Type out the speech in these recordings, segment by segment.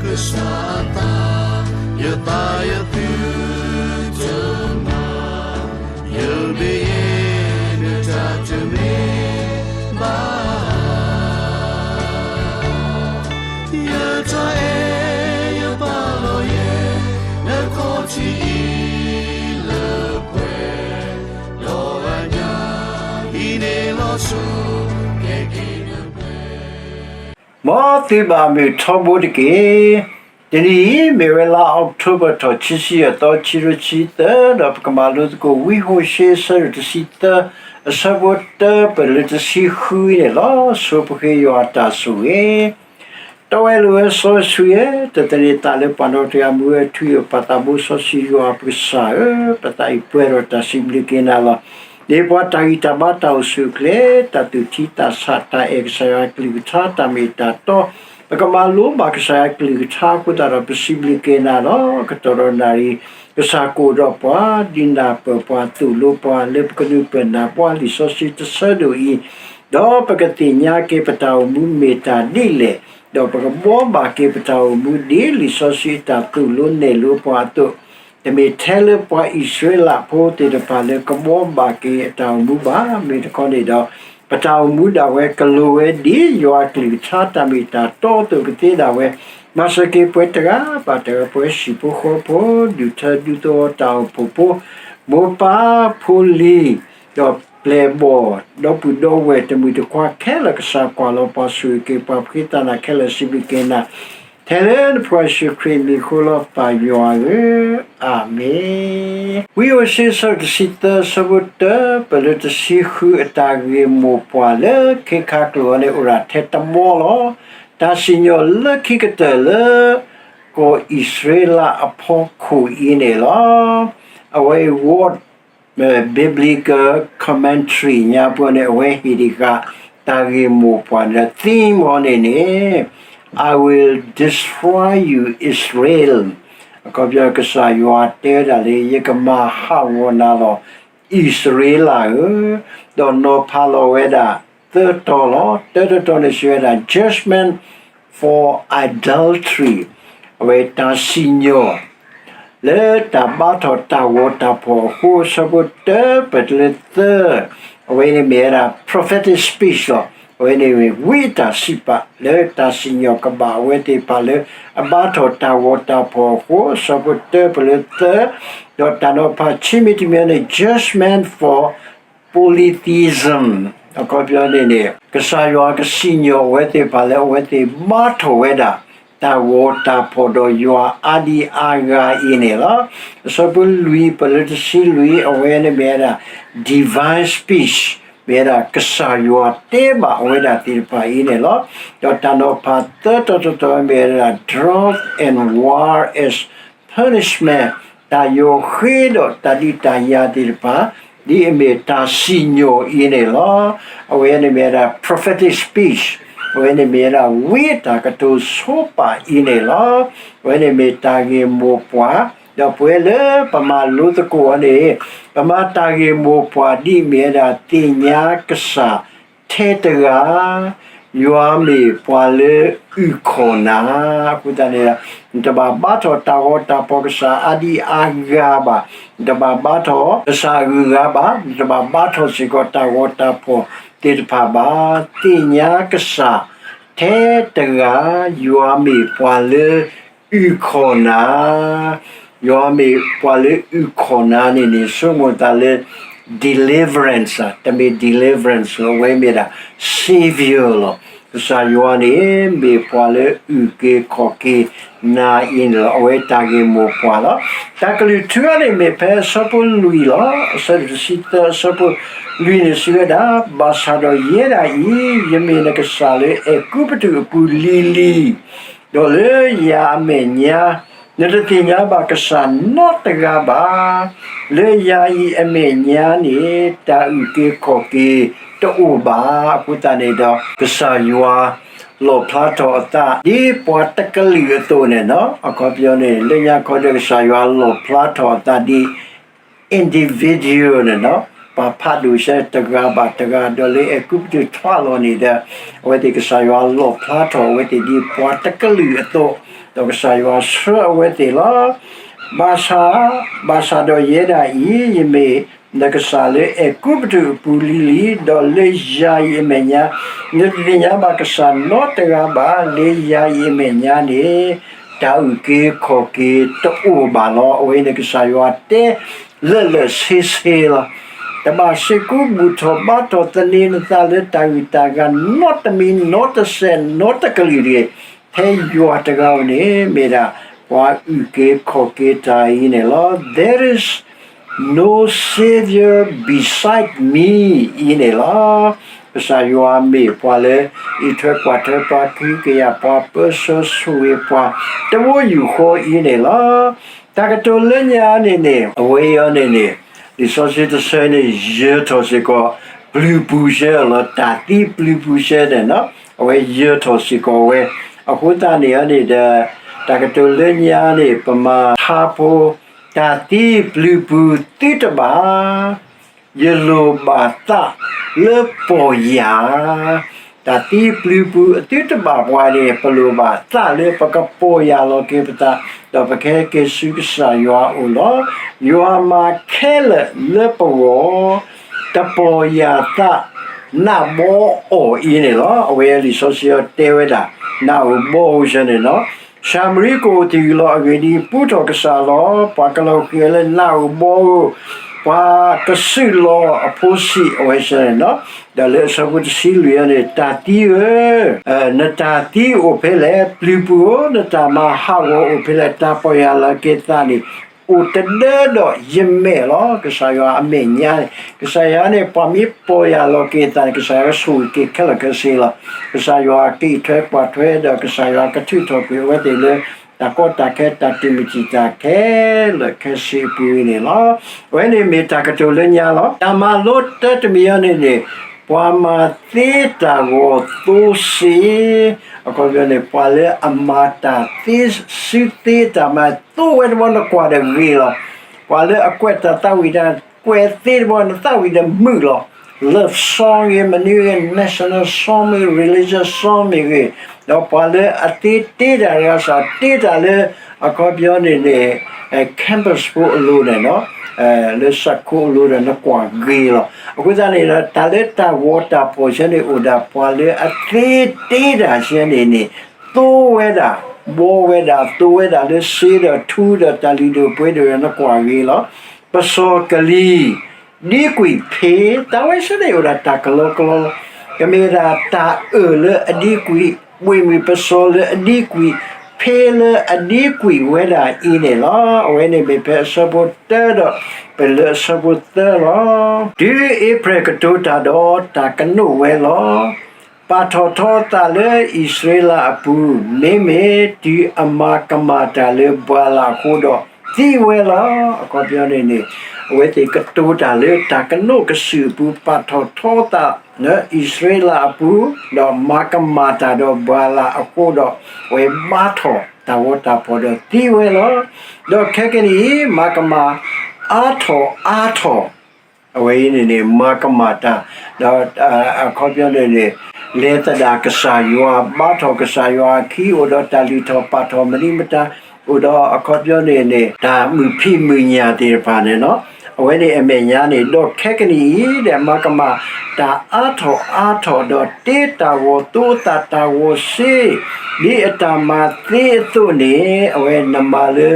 ကစၢ်အသး, ယသးယသုတမၤ, ယမ့ၢ်ယဲ နတၢ်တမ့ၢ်ဘၣ်. ယတၢ်အဲၣ်ယပာ်လီၤယဲ နခီၣ်ထံးအံၤလၢပှဲၤ, ဒီးအညၣ်အံၤန့ၣ်လီၤစိၤ ကဲက့ၤနပှဲၤ မ်သုဘၣ်မုာ်ထီဘိတက့ၢ်. တနံၤအံၤ မ့ၢ်ဝဲလါအီးကထိဘၢၣ်ထီၣ် ခံဆံယဲၢ်သီ ခံကထိခံဆံသၢ ဒီးပကမၤလိသကိး ဝံဟိၤၡ့ အဆၢဒိၣ်တဆံသၢ အဆၢဖိတၢ ပၢၢ်လၢတဆံဃုန့ၣ်လီၤ. ဆိပဃ့ယွၤအတၢ်ဆိၣ်ဂ့ၤ တီဝဲလိာ်ဝဲစီဆှံဧၢ, တသန့ၤသးလၢပှၤနီတဂၤ မူဝဲထွံၣ်ဧၢ, ပၢ်သးဘိစီဆှံယွၤပကစၢ်ဧၢ, ပသးအံၤပှဲၤဒီးတၢ်စံးဘျုးက့ၤနၤလီၤ. န့ၢ်ပှၤတၢ်ဂံၢ်တၢ်ဘါ တၢ်အိၣ်ဆူၣ်အိၣ်ချ့ တၢ်သူၣ်ထံသးဆး တၢ်အဲၣ်ကစၢ်ယွၤအကလုၢ်ကထါ တၢ်မ့ၢ်တၢ်တီ, ပကမၤလိဘၣ်ကစၢ်ယွၤအကလုၢ်ကထါအဃိသတးဒီး ပစံးဘျုးက့ၤနၤလီၤ. ကတီၢ်ဒီးနၣ်ရံၣ် ကစၢ်ကအိၣ်ဒီးပှၤ ဒုးနၢ်ပၢၢ်ပှၤ သိၣ်လိပှၤ လၢပကဒုးပၢၢ်နၢ်ပှၤလံာ်စီဆှံတဆၢဒိၣ်အံၤ, ဒီးပကသ့ၣ်ညါက့ၤပတၢ်အိၣ်မူမ့ၢ်တၢ်ဒ်လဲၣ်, ဒီးပကဘှီဘၣ်က့ၤပတၢ်အိၣ်မူဒ်လံာ်စီဆှံအတၢ်သိၣ်လိနဲၣ်လိပှၤအသိး, တမ့ၢ်ထဲလၢပှၤအံၣ်စရ့လးဖိသ့ၣ်တဖၣ်လၢကဘှီဘၣ်က့ၤအတၢ်အိၣ်မူဘၣ်. မ့ၢ်တခီန့ၣ်ဒီး ပတၢ်အိၣ်မူဒၣ်ဝဲကလိၤဝဲဒ်ယွၤအကလုၢ်ကထါတၢ်မ့ၢ်တၢ်တီအသိးကသ့ဒၣ်ဝဲ, မၤစၢၤက့ၤပှၤတဂၤဘၣ်တဂၤ ပှၤဟံၣ်ဖိဃီဖိ ဒူၣ်ထၢဒူသဝီတၢ်အိၣ်ဖှိၣ်ဖိ မိၢ်ပၢ်ဖိလံၤ ဒီးပျဲၢ်ဘီၣ် ဒီပုၢ်ဒီဝဲၢ်တမုၢ်တခွါခဲလၢာ် ကစၢ်ကွၢ်လီၤပှၤဆိၣ်ဂ့ၤက့ၤပှၤ ပဃ့သးနၤခဲလၢာ်စံးဘျုးက့ၤနၤ ထဲလၢနဖိယ့ၣ်ၡူးခရံာ်မံၤအဃိလီၤ ပၢ်ယွၤဧၢ, အၤမ့ၣ်. ဝံဟိၤၡ့ အဆၢဒိၣ်တဆံသၢ အဆၢဖိတၢ ပၢၢ်လၢတဆံဃု အတၢ်ဂ့ၢ်မိၢ်ပှၢ်လၢခ့ခါကျိာ်အံၤန့ၣ် အိၣ်ဒၣ်ထဲတဘီလီၤ. တၢ်စံၣ်ညီၣ်လၢခံကတၢၢ်လၢ ကီၢ်အံၣ်စရ့လးအဖီခိၣ်အံၤန့ၣ်လီၤ. အဝဲအံၤ Ward Biblical Commentary ညါပှၤန့ၣ် အဝဲဟ့ၣ်ဒံးဃာ် တၢ်ဂ့ၢ်မိၢ်ပှၢ်ဒီး theme အီၤန့ၣ်န့ၣ် I will destroy you, Israel. အခီပညီ ကစၢ်ယွၤတဲဝဲဒၣ်လၢ ယကမၤဟးဂီၤနၤလီၤ အံၣ်စရ့လးဧၢ, ဒီးနီၤဖးလီၤဝဲဒၣ် သၢတီၤလီၤ. တၢတတီၤန့ၣ်စံးဝဲဒၣ် judgment for adultery, အဝဲတၢ်စံၣ်ညီၣ် လၢတၢ်ဘါထီၣ်တၢ်ဂီၤတၢ်ဖီၣ်အဃိ အဆၢဖိတၢ ပၢၢ်တၢလၢသၢ, အဝဲန့ၣ်မ့ၢ်ဝဲဒၣ် prophetic speech လီၤ. အဝဲန့ၣ်မ့ၢ်ဝံအတၢ်စံးပာ် လၢတၢ်စံၣ်ညီၣ်ကဘၣ်အဝဲသ့ၣ်တဖၣ်လၢ အဘါထီၣ်တၢ်ဂီၤတၢ်ဖီၣ်အဃိ အဆၢဖိတၢ ပၢၢ်လၢသၢ, ဒီးတၢ်နီၤဖး ခံမံၤတမံၤန့ၣ် judgment for polytheism, အခီပညီန့ၣ်န့ၣ် ကစၢ်ယွၤကစံၣ်ညီၣ်အဝဲသ့ၣ်တဖၣ်လၢ အဝဲသ့ၣ်ဘါထီၣ်ဝဲဒၣ် တၢ်ဂီၤတၢ်ဖီၣ်ဒီးယွၤအါဒံအါဂၤအံၤန့ၣ်လီၤ. အဆၢဖိလွံၢ် ပၢၢ်လၢတဆံလွံၢ် အဝဲန့ၣ်မ့ၢ်ဝဲဒၣ် divine speech, မ့ၢ်ဝဲဒၣ်ကစၢ်ယွၤတဲဘၣ်အဝဲဒၣ်သ့ၣ်တဖၣ်အံၤန့ၣ်လီၤ. ဒီးတၢ်နီၤဖးသၢတီၤတတီၤမ့ၢ်ဝဲဒၣ် drought and war as punishment, တၢ်ယီၤဃ့ဒီးတၢ်ဒုးတၢ်ယၤသ့ၣ်တဖၣ် ဒ်အမ့ၢ်တၢ်စံၣ်ညီၣ်အံၤန့ၣ်လီၤ. အဝဲန့ၣ်မ့ၢ်ဝဲဒၣ် prophetic speech, အဝဲန့ၣ်မ့ၢ်ဝဲဒၣ်ဝံအတၢ်ကတိၤဆိပာ်အံၤန့ၣ်လီၤ. အဝဲန့ၣ်မ့ၢ်တၢ်ဂ့ၢ်မိၢ်ပှၢ်, ဒီးပဝဲလၢပမၤလိသကိးအီၤန့ၣ် ပမၤတၢ်ဂ့ၢ်မိၢ်ပှၢ်ဒ်အမ့ၢ်ဝဲဒၣ် သ့ၣ်ညါကစၢ် ထဲတဂၤ, ယွၤမ့ၢ်ပှၤလၢအုၣ်ခီၣ်နၤ, အဃိသတးန့ၣ် နတဘၣ်ဘါထီၣ်တၢ်ဂီၤတၢ်ဖီၣ်ကစၢ်အါဒံအါဂၤဘၣ်, နတဘၣ်ဘါထီၣ်ကစၢ်အဂုၤအဂၤဘၣ်, နတဘၣ်ဘါထီၣ်စ့ၢ်ကီးတၢ်ဂီၤတၢ်ဖီၣ်သ့ၣ်တဖၣ်ဘၣ်. သ့ၣ်ညါကစၢ်ထဲတဂၤ, ယွၤမ့ၢ်ပှၤလၢ အုၣ်ခီၣ်နၤ, ယွၤမ့ၢ်ပှၤလၢအုၣ်ခီၣ်နၤန့ၣ်န့ၣ် ဆိကမိၣ်သးလၢ deliverance တမ့ၢ် deliverance အဝဲမ့ၢ်ဒၣ် Savior လီၤ. ကစၢ်ယွၤန့ၣ် မ့ၢ်ပှၤလၢအုၣ်က့ၤခီၣ်က့ၤနၤအံၤန့ၣ်လီၤ. အဝဲတၢ်ဂ့ၢ်မိၢ်ပှၢ်လီၤ. တၢ်ကလုၢ်ထူအံၤန့ၣ် မ့ၢ်ဖဲအဆၢဖိလွံၢ်လီၤ. အဆၢဒိၣ်တဆံသၢ အဆၢဖိလွံၢ်န့ၣ်စံးဝဲဒၣ်, ဘၣ်ဆၣ်ဒီးယဲဒၣ်အံၤ, ယမ့ၢ်နကစၢ်လၢအဲၤကူပတူးအပူၤလံၤလံၤ ဒီးလၢယၤအမဲာ်ညါ နတသ့ၣ်ညါဘၣ်ကစၢ်နီတဂၤဘၣ်. လၢယၤအံၤအမဲာ်ညါန့ၣ် တၢ်အုၣ်က့ၤခီၣ်က့ၤတအိၣ်ဘၣ်. အဃိသတးန့ၣ်ဒီး ကစၢ်ယွၤလီၣ်ဖျါထီၣ်အသး ဒ်ပှၤတကလုာ်အသိးန့ၣ်လီၤ. အခီပညီန့ၣ် လၢညါခီဒီး ကစၢ်ယွၤလီၣ်ဖျါထီၣ်အသးဒ် individual န့ၣ်လီၤ. ပာ်ဖးဒိၣ်ဆၢတဂၤဘၣ်တဂၤ ဒီးလၢအဲၤကူပတူးထီၣ်လီၤန့ၣ်ဒီး အဝဲသ့ၣ်ကစၢ်ယွၤလီၣ်ဖျါထီၣ်အဝဲသ့ၣ်ဒ်ပှၤတကလုာ်အသိး, ဒီးကစၢ်ယွၤဆှၢအဝဲသ့ၣ်လီၤ. ဘၣ်ဆၣ်, ဘၣ်ဆၣ်ဒီးယဲဒၣ်အံၤ ယမ့ၢ်နကစၢ်လၢအဲၤကူပတူးအပူၤလံလံ, ဒီးလၢယၤအံၤအမဲာ်ညါ နတသ့ၣ်ညါဘၣ်ကစၢ်နီတဂၤဘၣ်, လၢယၤအံၤအမဲာ်ညါန့ၣ် တၢ်အုၣ်က့ၤခီၣ်က့ၤတအိၣ်ဘၣ်လီၤ. အဝဲန့ၣ်ကစၢ်ယွၤတဲလၢာ်လၢာ်ဆ့ဆ့လီၤ. တဘၣ်စ့ၢ်ကီးဘူၣ်ထီၣ်ဘါထီၣ်သန့ၤနသးလၢတၢ်ဂံၢ်တၢ်ဘါနီတမံၤနီတစဲးနီတကလုာ်တဂ့ၤ, ထဲယွၤတဂၤဧိၤန့ၣ် မ့ၢ်ဒၣ်ပှၤအုၣ်က့ၤခီၣ်က့ၤတၢ်အံၤန့ၣ်လီၤ. There is no Savior beside me အံၤန့ၣ်လီၤ. ကစၢ်ယွၤမ့ၢ်ပှၤလၢ အံးထွဲကွၢ်ထွဲပှၤ ကဟုကယာ်ပှၤ ပၢဆှၢဆိၣ်ဂ့ၤပှၤ တဝီယူၢ်ဃီအံၤန့ၣ်လီၤ. တၢ်ကတိၤလၢညါန့ၣ်န့ၣ် အဝဲအံၤန့ၣ်န့ၣ် လံာ်စီဆှံတဆၢန့ၣ် ယၢၤထီၣ်စ့ၢ်ကီး ပျုၤပူၤဆှၢလီၤ, တၢ်သံပျုၤပူၤဆှၢန့ၣ်လီၤ. အဝဲယၢၤထီၣ်စ့ၢ်ကီးဝဲ, အဃိသတးန့ၣ်န့ၣ်ဒီး တၢ်ကတိၤလၢညါန့ၣ် ပမၤထါဖိ, တၢ်သံပျုၤပူၤသုတဘၣ် ယလိၣ်ဘၣ်သးလၢပီၢ်ယၢ်, တၢ်သံပျုၤပူၤအသုတဘၣ်ပှၤန့ၣ် ပလိၣ်ဘၣ်သးလၢပကပီၢ်ယၢ်လီၤက့ၤပသး, ဒီးပကဟဲက့ၤဆူကစၢ်ယွၤအအိၣ်လီၤ. ယွၤမၤခဲလၢာ်လၢပဂီၢ်, တပီၢ်ယၢ်သး နးဘီအီၤအံၤန့ၣ်လီၤ. အဝဲလံာ်စီဆှံအံၤတဲဝဲဒၣ် နးဧိၤဘီဧိၤဆၢန့ၣ်လီၤ. ၡၤမရံကအိၣ်တ့ၢ်လီၤ. အဂ့ၢ်ဒ်အံၤ, ပူထီၣ်ကစၢ်လီၤ. ပှၤကလီၤဃံၤအီၤလၢနးဧိၤဘီဧိၤ, ပှၤကစုၣ်လီၤအဖိဆံးအဝဲဆၢန့ၣ်လီၤ. ဒီးလၢအဆၢဖိတဆံလွံၢ်အံၤန့ၣ် တၢ်သံဧၢ, နတၢ်သံအိၣ်ဖဲလဲၣ်, ပျုၤပူၤဧၢ, နတၢ်မၤဟးဂီၤအိၣ်ဖဲလဲၣ်, တၢ်ပီၢ်ယၢ်လီၤက့ၤသးန့ၣ် အိၣ်တဒၢဒီးယမဲာ်လီၤ. ကစၢ်ယွၤအမဲာ်ညါန့ၣ်, ကစၢ်ယွၤန့ၣ် ပှၤမ့ၢ်ပီၢ်ယၢ်လီၤက့ၤသးန့ၣ် ကစၢ်ယွၤကဆိၣ်ဂ့ၤက့ၤခဲလၢာ်ခဲဆ့လီၤ. ကစၢ်ယွၤကအံးထွဲကွၢ်ထွဲဒီး ကစၢ်ယွၤကထုးထီၣ်ကွံာ်အဝဲသ့ၣ်လၢ တၢ်ကီတၢ်ခဲတၢ်တမုာ်တံာ်တာ်ခဲလၢာ်ခဲဆ့အပူၤအံၤန့ၣ်လီၤ. အဝဲန့ၣ်မ့ၢ်တၢ်ကတိၤလၢညါလီၤ. တၢ်မၤလိတၢ်တမံၤအံၤန့ၣ်န့ၣ် ပှၤမၤသ့တၢ်ဂီၤသိစ့, အခီပညီန့ၣ် ပှၤလၢအမၤတၢ်သ့စုသ့တၢ်မၤသိဝဲတဘျီ နကွၢ်ဒီးဂ့ၤလီၤ. ပှၤလၢအကွဲးတၢ်သးဝံၣ်တၢ် ကွဲးသ့တဘျီ နသးဝံၣ်ဒီးမုာ်လီၤ. Love song ဂ့ၤ, မနုၤဂ့ၤ, national song မ့ၢ်ဂ့ၤ, religious song မ့ၢ်ဂ့ၤ, ဒီးပှၤလၢအသ့တ့တၢ်တဂၤစ့ၢ် တ့တၢ်လၢ အခီပညီန့ၣ်န့ၣ် campus ဖိအလိၤန့ၣ်လီၤ, လၢစးခိအလိၤဒီး နကွၢ်ဂ့ၤလီၤ. အဃိသတးန့ၣ်ဒီး တၢ်လၢတၢ်ဂီၤတၢ်ဖီၣ်ဆၢန့ၣ် အိၣ်ဒၣ်ပှၤလၢအသ့တ့တၢ်ဆၢန့ၣ်န့ၣ် သိဝဲဒၣ်, ဘှီဝဲဒၣ်, သိဝဲဒၣ်လၢစ့ဒီးထူဒီးတၢ်လုၢ်ဒိၣ်ပှ့ၤဒိၣ်ဒီး နကွၢ်ဂ့ၤလီၤ. ပစီၤကလံၤ ဒံကွံာ်ဖ့, တၢ်ဝဲဆၢန့ၣ်အိၣ်ဒၣ်တၢ်ကလီကလီလီၤ. ကမ့ၢ်ဒၣ်တၢ်အၢၣ်လၢအဒံကွံာ်, ဘှ့ၣ်မုၢ်ပစီၤလၢအဒံကွံာ်, ဖ့လၢအဒံကွံာ်ဝဲဒၣ်အံၤန့ၣ်လီၤ. အဝဲန့ၣ်မ့ၢ်ဖဲအဆၢဖိတၢဒီး ပလၢအဆၢဖိသၢလီၤ. တုၤအ့ဖြဲၣ်ကတိၤတၢ်ဒီး တၢ်ကနိးဝဲလီၤ. ပာ်ထီၣ်ထီသးလၢအံၣ်စရ့လးအပူၤ, မ့မ့ၢ်တုၤအမၤကမၣ်တၢ်လၢပှၤလၢ်အဃိဒီး သံဝဲလီၤ. အခီပညီန့ၣ်န့ၣ် အဝဲသ့ၣ်ကတိၤတၢ်လၢတၢ်ကနိးကစုာ်အပူၤ ပာ်ထီၣ်ထီသးလၢအံၣ်စရ့လးအပူၤ, ဒီးမၤကမၣ်တၢ်ဒီးပှၤလၢ်အဃိဒီး အဝဲဘါထီၣ်တၢ်ဂီၤတၢ်ဖီၣ်ဒီးသံဝဲလီၤ. ဒီးခဲကနံၣ်အံၤ မၤကမၣ်အါထီၣ်အါထီၣ် အဝဲအံၤန့ၣ်န့ၣ် မၤကမၣ်တၢ်, ဒီးအခီပညီန့ၣ်န့ၣ် လဲၤသဒၣ်ကစၢ်ယွၤ, ဘါထီၣ်ကစၢ်ယွၤအခံ, အိၣ်ဒီးတၢ်လုၢ်ထီၣ်ပာ်ထီၣ်မနုၤမတၤ, အိၣ်ဒီးအခီပညီန့ၣ်န့ၣ် တၢ်မုာ်ဖံးမုာ်ညၣ်သ့ၣ်တဖၣ်န့ၣ်လီၤ. အဝဲန့ၣ်အမဲာ်ညါန့ၣ် ဒီးခဲကနံၣ်အံၤဒီး မၤကမၣ်တၢ်အါထီၣ်အါထီၣ်ဒီး တ့တၢ်ဂီၤသိသးတၢ်ဂီၤစ့ ဒ်အတၢ်မၤသ့အသိးန့ၣ် အဝဲ နမၤလၢ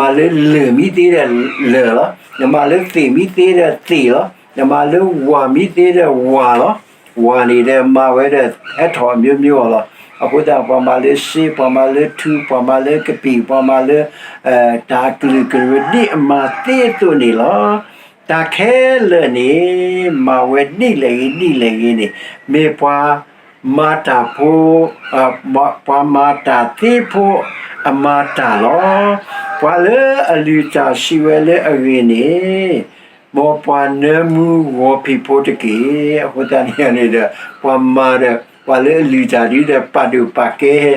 လၢၢ်မံသ့ဒီးလၢၢ်လီၤ. နမၤလၢသ့ၣ်မံသ့ဒီးသ့ၣ်လီၤ. နမၤလၢဝၢ်မံသ့ဒီးဝၢ်လီၤ. ဝၢ်န့ၣ်ဒီးမၤဝဲဒီး ဟဲထီၣ်အမျိုးမျိုးအီၤလီၤ. အဃိသတး ပှၤမၤလၢစ့, ပှၤမၤလၢထူ, ပှၤမၤလၢကပံာ်, ပှၤမၤလၢ တၢ်ကလုာ်ကလုာ် ဒ်အမၤသ့အသိးန့ၣ်လီၤ. တၢ်ခဲလၢာ်န့ၣ် မၤဝဲဒ်လဲၣ်ဂ့ၤဒ်လဲၣ်ဂ့ၤန့ၣ် မ့ၢ်ပှၤ မၤတၢ်ဖိ, ပှၤမၤတၢ်သ့ဖိအမၤတၢ်လီၤ. ပှၤလၢအလုၢ်တၢ်စံးဝဲလၢအဂ့ၢ်န့ၣ်, မ်ပှၤနၢမူဂီၤဖံးဖိတက့ၢ်. အဃိသတးန့ၣ်န့ၣ်ဒီး ပှၤမၤဒီး ပှၤလၢအလုၢ်တၢ်ဒ်ဒီး ပာ်ဒိၣ်ပာ်ကဲဟဲ,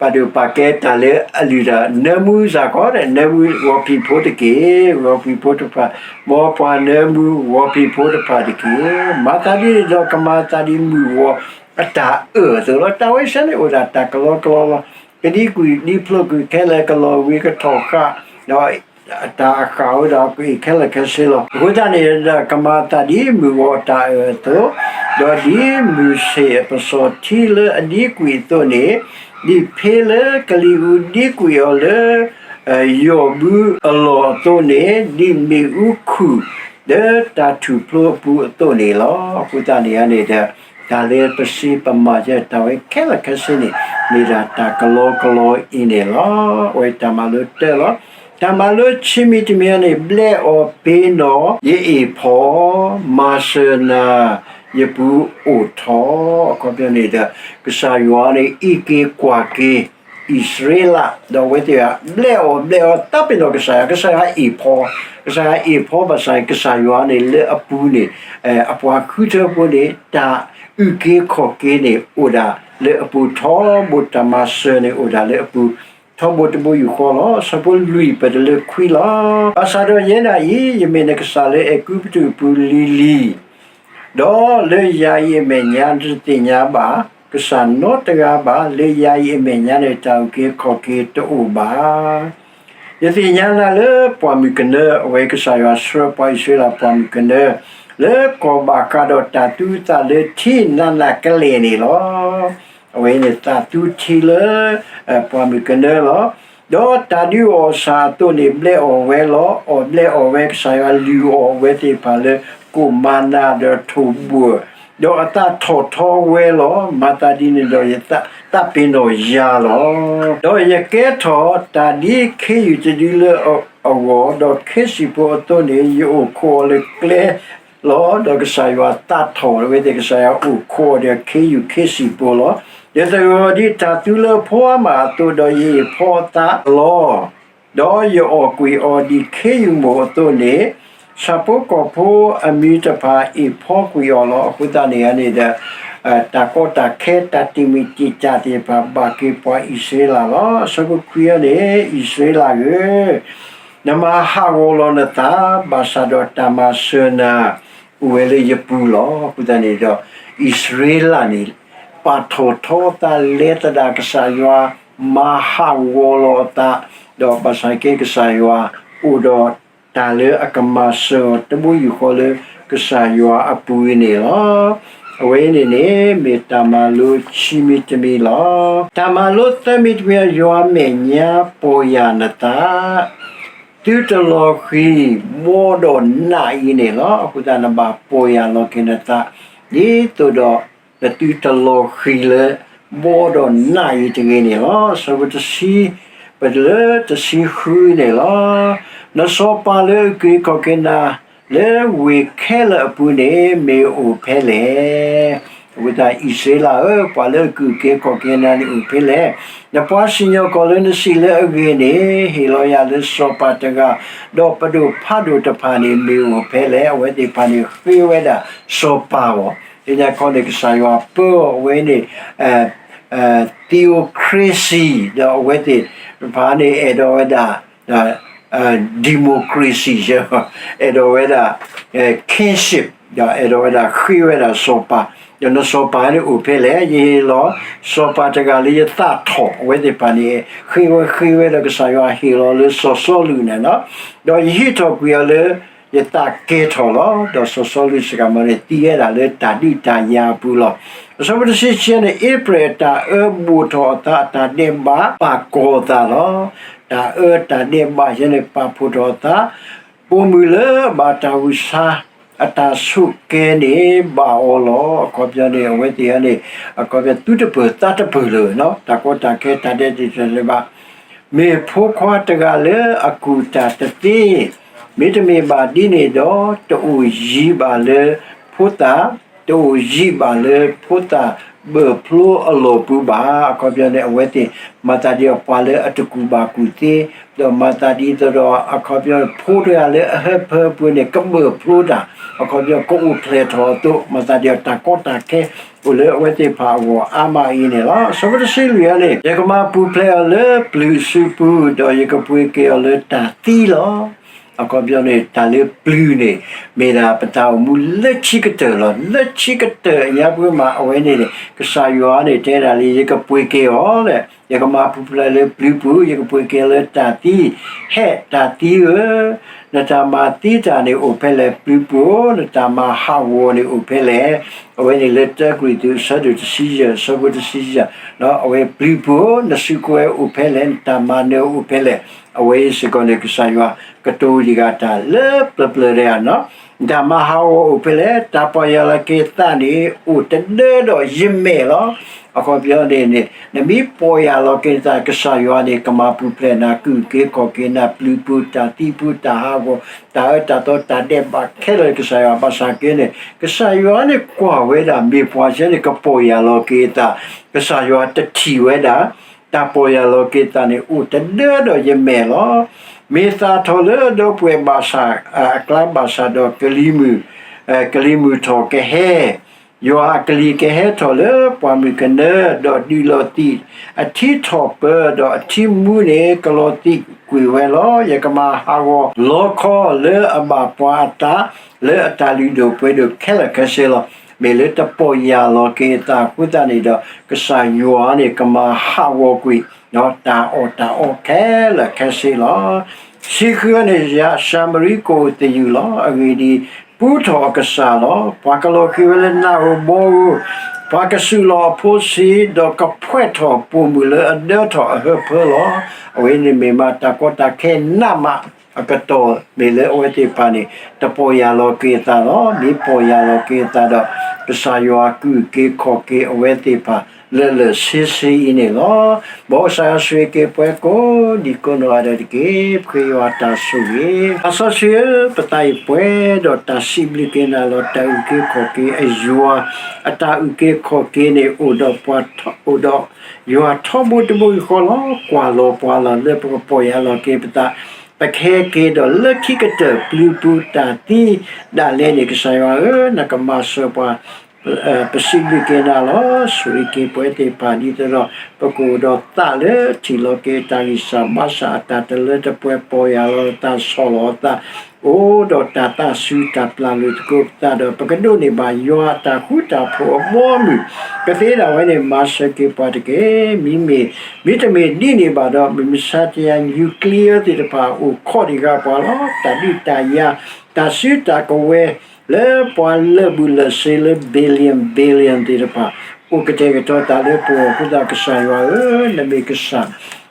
ပာ်ဒိၣ်ပာ်ကဲတၢ်လၢအလုၢ်တၢ်, နၢမူစ့ၢ်ကီးဒီး နၢမူဂီၤဖံးဖိတက့ၢ်. ဂီၤဖံးဖိတဖၣ်, မ်ပှၤနၢမူဂီၤဖံးဖိတဖၣ်တက့ၢ်. မၤသးဒ်န့ၣ်ဒီး ကမၤသးဒ်မုၢ်ဂီၤအတၢ်အၢၣ်အသိးလီၤ. တၢ်ဝဲဆၢန့ၣ်အိၣ်ဒၣ်တၢ်ကလီကလီလီၤ. ကဒံကွံာ်ဒံဖျိကွံာ်ခဲလၢာ် ကလီၤဝံၤကထီၣ်ဃာ်, ဒီးအတၢ်အဃၣ်အိၣ်ဒီးအကွံာ်ခဲလၢာ်ခဲဆ့လီၤ. အဃိသတးန့ၣ်ဒီး ကမၤသးဒ်မုၢ်ဂီၤတၢ်အၢၣ်အသိး, ဒီးဒ်မုၢ်ဆ့ၣ်အပစီၤထံလၢအဒံကွံာ်အသိးန့ၣ်, ဒ်ဖ့လၢကလံၤအူဒံကွံာ်အီၤလၢ ယီၢ်ဘုအလီၢ်အသိးန့ၣ်, ဒ်မ့ၣ်အူခူၣ်လၢတၢ်ထူၣ်ဖျိအပူၤအသိးန့ၣ်လီၤ. အဃိသတးန့ၣ်န့ၣ်ဒီး တၢ်လၢပစံးပမၤယဲတၢ်ဝဲခဲလၢာ်ခဲဆ့န့ၣ် မ့ၢ်ဒၣ်တၢ်ကလီကလီအံၤန့ၣ်လီၤ. အဝဲတၢ်မၤလိတၢလီၤ. တၢ်မၤလိဆံးမံၤတမံၤန့ၣ် ဘျဲၣ်အီၤပ့ၤနီၣ်ယအ့ၣ်ဖီ, မၤစၢၤနၤ ယပူၤအိၣ်ထီၣ်. အခီပညီန့ၣ်ဒီး ကစၢ်ယွၤန့ၣ် အံးက့ၤကွၢ်က့ၤ အံၣ်စရ့လး, ဒီးအဝဲသ့ၣ်ဘျဲၣ်အီၤဘျဲၣ်အီၤ သးပ့ၤနီၣ်ကစၢ်ယွၤ, ကစၢ်ယွၤအ့ၣ်ဖီ, ကစၢ်ယွၤအ့ၣ်ဖီဘၣ်ဆၣ်န့ၣ် ကစၢ်ယွၤန့ၣ်လၢအပူၤန့ၣ်, အပှၤဃုထၢဖိန့ၣ် တၢ်အုၣ်က့ၤခီၣ်က့ၤန့ၣ်အိၣ်ဒၣ်လၢအပူၤ, ထီဘိတၢ်မၤစၢၤန့ၣ်အိၣ်ဒၣ်လၢအပူၤ, ထီဘိတဘိယူၢ်ဃီလီၤ. အဆၢဖိလွံၢ်ပတုၤလၢခွံလီၤ. ဘၣ်ဆၣ်ဒီးယဲဒၣ်အံၤ ယမ့ၢ်နကစၢ်လၢအဲၤကူပတူးအပူၤလံၤလံၤ ဒီးလၢယၤအံၤအမဲာ်ညါ နတသ့ၣ်ညါဘၣ်ကစၢ်နီတဂၤဘၣ်. လၢယၤအံၤအမဲာ်ညါန့ၣ် တၢ်အုၣ်က့ၤခီၣ်က့ၤတအိၣ်ဘၣ်. ယသ့ၣ်ညါနၤလၢပှၢ်မုၢ်ကနၢ, အဝဲကစၢ်ယွၤဆှၢပှၤအံၣ်စရ့လးပှၢ်မုၢ်ကနၢ လၢကီၢ်ဘၣ်ဃးဒီးတၢ်သူသးလၢထံနးနးကလဲာ်န့ၣ်လီၤ. အဝဲန့ၣ်သးသူထံလၢ ပှၢ်မုၢ်ကနၢလီၤ. ဒီးတၢ်ဒုးအီၣ်စၢ်အသိးန့ၣ် ဘျဲၣ်အီၣ်ဝဲလီၤ. အီၣ်ဘျဲၣ်အီၣ်ဝဲ ကစၢ်ယွၤလုၢ်အီၣ်အဝဲသ့ၣ်တဖၣ်လၢ ကိၣ်မၤနၤဒီးထိၣ်ဘှၢၣ်, ဒီးအသးထီၣ်ထီဝဲလီၤ. မၤသးဒ်န့ၣ်ဒီး ယသးပ့ၤနီၣ်ယၤလီၤ. ဒီးယကဲထီၣ်တၢ်ဒ်ခ့ယုၢ်တဒုလၢအဂီၢ်, ဒီးခ့စံၣ်ဖိအသိးန့ၣ် ယအိၣ်ခိးအီၤလၢကျဲလီၤ. ဒီးကစၢ်ယွၤသးထီၣ်အဝဲသ့ၣ်, ကစၢ်ယွၤအိၣ်ခိးအီၤဒီးခ့ယုၢ်ခ့စံၣ်ဖိလီၤ. ယသဂၢၢ်အီၤဒ်တၢ်သူလၢအဖိအါမးအသိး, ဒီးယအ့ၣ်ဖီအသးလီၤ. ဒီးယအီၣ်ကွံာ်အီၤဒ်ခ့ယုၢ်မိၢ်အသိးန့ၣ်, ဆၣ်ဖိကီၢ်ဖိအမံၤတဖၣ်အ့ၣ်ဖီကွံာ်အီၤလီၤ. အဃိသတးန့ၣ်န့ၣ်ဒီး တၢ်ကီတၢ်ခဲ တၢ်တံာ်မုၢ်တံာ်တာ်သ့ၣ်တဖၣ် ဘၣ်က့ၤပှၤအံၣ်စရ့လးလီၤ. အဆၢဖိခွံန့ၣ်, အံၣ်စရ့လးဧၢ, နမၤဟးဂီၤလီၤနသး, ဘၣ်ဆၣ်ဒီးတၢ်မၤစၢၤနၤ အိၣ်ဝဲလၢယပူၤလီၤ. အဃိသတးန့ၣ်ဒီး အံၣ်စရ့လးန့ၣ် ပာ်ထီၣ်ထီအသး လဲၤသဒၣ်ကစၢ်ယွၤ, မၤဟးဂီၤလီၤအသး, ဒီးဘၣ်ဆၣ်က့ ကစၢ်ယွၤအိၣ်ဒီးတၢ်လၢအကမၤစၢၤအီၤ တဘိယူၢ်ဃီလၢကစၢ်ယွၤအပူၤအံၤန့ၣ်လီၤ. အဝဲအံၤန့ၣ်န့ၣ် မ့ၢ်တၢ်မၤလိခံမံၤတမံၤလီၤ. တၢ်မၤလိသၢမံၤတမံၤ, ယွၤမဲာ်ညါပီၢ်ယၢ်နသး သုတလီၤဃံၤ ဘီဒီးနးအံၤန့ၣ်လီၤ. အဃိသတး နဘၣ်ပီၢ်ယၢ်လီၤက့ၤနသး ဒ်သိးဒီး နသုတလီၤဃံၤလၢ ဘီဒီးနးအံၤတဂ့ၤန့ၣ်လီၤ. အဆၢဖိတဆံ ပတုၤလၢတဆံဃုန့ၣ်လီၤ. နစီၤပၤလၢအကုၢ်အံၤခီၣ်က့ၤနၤ လၢဝ့ၢ်ခဲလၢာ်အပူၤန့ၣ် မ့ၢ်အိၣ်ဖဲလဲၣ်. အဃိသတး အံၣ်စရ့လးဧၢ, ပှၤလၢအကုၢ်က့ၤခီၣ်က့ၤနၤန့ၣ်အိၣ်ဖဲလဲၣ်. နပှၤစံၣ်ညီၣ်ကွီၢ်လၢနစံးလၢအဂ့ၢ်န့ၣ် ဟ့ၣ်လီၤယၤလၢစီၤပၤတဂၤ, ဒီးပဒိၣ်ဖးဒိၣ်တဖၣ်န့ၣ် မ့ၢ်အိၣ်ဖဲလဲၣ်. အဝဲသ့ၣ်တဖၣ်န့ၣ်ဃ့ဝဲဒၣ်စီၤပၤအီၤ, လၢညါခီန့ၣ် ကစၢ်ယွၤပၢအီၤအဝဲန့ၣ် theocracy ဒီးအဝဲသ့ၣ်တဖၣ်န့ၣ် အဲၣ်ဒိးဝဲဒၣ် democracy အဲၣ်ဒိးဝဲဒၣ် kingship ဒီးအဲၣ်ဒိးဝဲဒၣ်ဃ့ဝဲဒၣ်စီၤပၤ, ဒီးနစီၤပၤန့ၣ်အိၣ်ဖဲလဲၣ်. ယဟ့ၣ်လီၤ စီၤပၤတဂၤလၢယသးထီၣ်, အဝဲသ့ၣ်တဖၣ်န့ၣ် ဃ့ဝဲဃ့ဝဲဒီးကစၢ်ယွၤဟ့ၣ်လီၤလၢစီၤစီလူးန့ၣ်လီၤ. ဒီးယဟံးထီၣ်ကွံာ်အီၤလၢ ယသးကဲထီၣ်လီၤ. ဒီးစီၤစီလူးစ့ၢ်ကီးန့ၣ် သံဝဲဒၣ်လၢတၢ်ဒုးတၢ်ယၤအပူၤလီၤ. အဆၢဖိတဆံခံန့ၣ် အ့ဖြံၣ်အတၢ်အၢဘူးထီၣ်အသး, အတၢ်ဒဲးဘးပာ်ကီၤအသးလီၤ. တၢ်အၢတၢ်ဒဲးဘးယဲန့ၣ် ပာ်ဖှိၣ်ထီၣ်အသး, ပိာ်မုၣ်လၢအဘၣ်တၢ်ဟူးဆါ အတၢ်ဆိးကဲန့ၣ်ဘၣ်အီၤလီၤ. အခီပညီန့ၣ် အဝဲသ့ၣ်န့ၣ် အခီပညီသူတပၢၢ်သးတပၢၢ်လၢာ်, တၢ်ကီတၢ်ခဲတၢ်ဒဲးတၢ်ဘး မ့ၢ်ဖိခွါတဂၤလၢအကူၣ်တၢ်တသ့, မ့တမ့ၢ်ဘၣ်ဒ်န့ၣ်ဒီး တအိၣ်ယံၤဘၣ်လၢဖိသၣ်, တအိၣ်ယံၤဘၣ်လၢဖိသၣ် ဘၢၣ်ဖျိအလီၢ်ပူၤဘၣ်. အခီပညီန့ၣ် အဝဲသ့ၣ်မၤသးဒ်အီၤပှၤလၢအတကူၣ်ဘၣ်ကူၣ်သ့, ဒီးမၤသးဒ်သိးဒီး အခီပညီ ဖိတဂၤလၢအဟၢဖၢပူၤန့ၣ် ကဘၢၣ်ဖျိတၢ်, အခီပညီ ကအိၣ်ဖျဲၣ်ထီၣ်အသိး မၤသးဒ်အီၤတၢ်ကီတၢ်ခဲ အိၣ်လၢအဝဲသ့ၣ်တဖၣ်အဂီၢ်အါမးအံၤန့ၣ်လီၤ. အဆၢဖိတဆံလွံၢ်အံၤန့ၣ် ယကမၤပူၤဖျဲးအီၤလၢပျုၤအစုပူၤ, ဒီးယကပှ့ၤက့ၤအီၤလၢတၢ်သံလီၤ. အခီပညီန့ၣ် တၢ်လၢပျုၤန့ၣ် မ့ၢ်ဒၣ်ပတၢ်အိၣ်မူလၢခံကတၢၢ်လီၤ. လၢခံကတၢၢ်အညါပှၤမး အဝဲန့ၣ်န့ၣ် ကစၢ်ယွၤန့ၣ် တဲဒၣ်လၢ ယကပှ့ၤက့ၤအီၤ, ယကမၤပူၤဖျဲးလၢပျုၤပူၤ, ယကပှ့ၤက့ၤအီၤလၢတၢ်သံ, ဟဲတၢ်သံဧၢ, နတၢ်မၤသံတၢ်န့ၣ်အိၣ်ဖဲလဲၣ်, ပျုၤပူၤဧၢ, နတၢ်မၤဟးဂီၤန့ၣ်အိၣ်ဖဲလဲၣ်. အဝဲန့ၣ်လၢတၢကရံၣ်သူး အဆၢဒိၣ်တဆံယဲၢ် အဆၢဖိတဆံယဲၢ်, အဝဲပျုၤပူၤဧၢ, နစုကဝဲၤအိၣ်ဖဲလဲၣ်, နတၢ်မၤနၢၤအိၣ်ဖဲလဲၣ်. အဝဲအံၤစ့ၢ်ကီးန့ၣ် ကစၢ်ယွၤကတိၤတံၢ်ဃာ်တၢ်လၢပျၢၤပျၢၤဒဲးဧါနီၤ. နတၢ်မၤဟးဂီၤအိၣ်ဖဲလဲၣ်, တၢ်ပီၢ်ယၢ်လီၤက့ၤအသးန့ၣ် အိၣ်တဒၢဒီးယမဲာ်လီၤ. အခီပညီန့ၣ်န့ၣ် နမ့ၢ်ပီၢ်ယၢ်လီၤက့ၤနသး ကစၢ်ယွၤန့ၣ် ကမၤပူၤဖျဲးနၤ ကအုၣ်က့ၤခီၣ်က့ၤနၤ ပျုၤပူၤ တၢ်သံပူၤ တၢ်ဟးဂီၤ တၢ်အၢတၢ်သီ တၢ်ဒဲးဘးခဲလၢာ် ကစၢ်ယွၤ ဘၣ်ဆၣ်က့န့ၣ် ကစၢ်ယွၤန့ၣ်ကွၢ်ဝဲဒၣ် မ့ၢ်ပှၤဆၢန့ၣ် ကပီၢ်ယၢ်လီၤက့ၤအသး, ကစၢ်ယွၤတထံၣ်ဝဲဒၣ် တၢ်ပီၢ်ယၢ်လီၤက့ၤအသးန့ၣ် အိၣ်တဒၢဒီးယမဲာ်လီၤ. မ့ၢ်သၣ်ထီၣ်လၢဒီပုၢ်ဝဲၢ်ဘၣ်ဆၣ် အကျါဘၣ်ဆၣ်ဒီး ကလံၤမုၢ် ကလံၤမုၢ်ထီၣ်ကဟဲ ယွၤအကလံၤကဟဲထီၣ်လၢပှၢ်မုၢ်ကနၢ ဒီးဒုးလီၤသံး အထံထီၣ်ပၢၤ ဒီးအထံမူန့ၣ် ကလီၤသံးကွံာ်ဝဲလီၤ. ယကမၤဟးဂီၤလီခီလၢအဘၣ်ပှၤအသး လၢအတၢ်လုၢ်ဒိၣ်ပှ့ၤဒိၣ်ခဲလၢာ်ခဲဆ့လီၤ. မ့ၢ်လၢတပီၢ်ယၢ်လီၤက့ၤအသးအဃိသတးန့ၣ်ဒီး ကစၢ်ယွၤန့ၣ် ကမၤဟးဂီၤကွံာ် တၢ်အီၣ်တၢ်အီခဲလၢာ်ခဲဆ့လီၤ. ဆံဃုန့ၣ် ယၤၡၤမရံကအိၣ်သယုၢ်လီၤ. အဂ့ၢ်ဒ်အံၤ, ပူထီၣ်အကစၢ်လီၤ. ပှၤကလီၤက့ၤဝဲလၢနးဧိၤဘီဧိၤ, ပှၤကစူးလီၤအဖိဆံး, ဒီးကဖှဲးထီၣ်ပိာ်မုၣ်လၢအဒၢထီၣ်အဟၢဖၢလီၤ. အဝဲန့ၣ်မ့ၢ်မးတၢ်ကီတၢ်ခဲနးမး အကတီၢ်မ့ၢ်လၢအဝဲသ့ၣ်တဖၣ်န့ၣ် တပီၢ်ယၢ်လီၤက့ၤအသးလီၤ. မ့ၢ်ပီၢ်ယၢ်လီၤက့ၤအသးဒီး ကစၢ်ယွၤကအုၣ်က့ၤခီၣ်က့ၤအဝဲသ့ၣ်တဖၣ် လၢာ်လၢာ်ဆ့ဆ့အံၤန့ၣ်လီၤ. မ်ကစၢ်ယွၤဆိၣ်ဂ့ၤက့ၤပှၤကိးဒံကိးနီၢ်ဂၤဒဲးတက့ၢ်. ပဃ့ယွၤတၢ်ဆိၣ်ဂ့ၤ သးစီဆှံဧၢ, ပသးအံၤပှဲၤဒီးတၢ်စံးဘျုးက့ၤနၤလီၤ. တၢ်အုၣ်က့ၤခီၣ်က့ၤအယွၤ အတၢ်အုၣ်က့ၤခီၣ်က့ၤန့ၣ် အိၣ်ဒီးပှၤထီ အိၣ်ဒီးယွၤထီဘိတဘိယူၢ်ဃီလီၤ. ကွၢ်လီၤပှၤလီၤ လၢပကပီၢ်ယၢ်လီၤက့ၤပသး ပကဟဲက့ၤဒီးလၢခံကတၢၢ် ပျုၤပူၤတၢ်သံဒၣ်လဲာ်န့ၣ် ကစၢ်ယွၤဧၢ, နကမၤစၢၤပှၤ ပစံးဘျုးက့ၤနၤလီၤ. ဆိၣ်ဂ့ၤက့ၤပဝဲသ့ၣ်တဖၣ် ဒ်သိးဒီး ပကအိၣ်ဒီးသးလၢထံၣ်လီၤက့ၤတၢ်ဂံၢ်စၢ်ဘါစၢ် အတၢ်တလၢတပှဲၤ ပီၢ်ယၢ်လီၤသး ဆီၣ်လီၤသး အိၣ်ဒီးတၢ်သးစူၤတၢ်ပျၢ်လိာ်သကိးပသးဒီး ပကဒိးန့ၢ်ဘၣ်ယွၤအတၢ်ဃူတၢ်ဖိးအဘီအမုၢ် ကသ့ဒၣ်ဝဲန့ၣ် မၤစၢၤက့ၤပှၤတက့ၢ်. မ့မ့ၢ် မ့တမ့ၢ်ဒ်န့ၣ်ဘၣ်ဒီး မ့ၢ်မဆါတယၤ nuclear သ့ၣ်တဖၣ်အိၣ်ခိးဒံးဃာ်ပှၤလီၤ. တၢ်ဒုးတၢ်ယၤ တၢ်စုတၢ်ကဝဲၤ လၢပှၤလၢာ်ဘူၣ်လၢာ်စ့လၢ billion billion သ့ၣ်တဖၣ် အိၣ်ကတဲာ်ကတီၤသးလၢပဂီၢ်အဃိသတး ကစၢ်ယွၤဧၢ, နမ့ၢ်ကစၢ်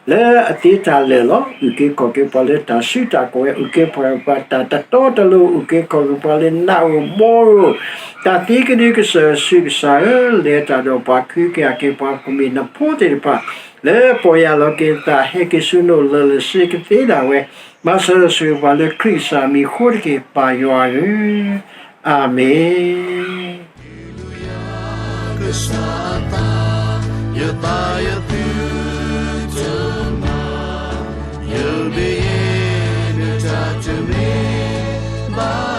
လၢအသ့တၢ်လၢာ်လီၤ. အုၣ်က့ၤခီၣ်က့ၤပှၤလၢတၢ်စုတၢ်ကဝဲၤ, အုၣ်က့ၤခီၣ်က့ၤပှၤတၢ်တတီတလိၤ, အုၣ်က့ၤခီၣ်က့ၤပှၤလၢနးဧိၤဘီဧိၤ, တၢ်သံကဒုကစၢၢ်စုကစၢ်ဧၢ, လဲၤတၢ်ဒီးပှၤ ကဟုကယာ်က့ၤပှၤ ကမ့ၢ်နဖိသ့ၣ်တဖၣ် လၢပီၢ်ယၢ်လီၤက့ၤသး ဟဲက့ၤဆူနအိၣ်လၢာ်လၢာ်ဆ့ ကသ့ဒၣ်ဝဲ မၤစၢၤဆိၣ်ဂ့ၤပှၤလၢခရံာ်ကစၢ်အမံၤအဃိတက့ၢ် ပၢ်ယွၤဧၢ, အၤမ့ၣ်. ကစၢ်အသး ယသးယသုတမၤ ယုၢ်ဒ်ယဲ နတၢ်တမ့ၢ်ဘၣ်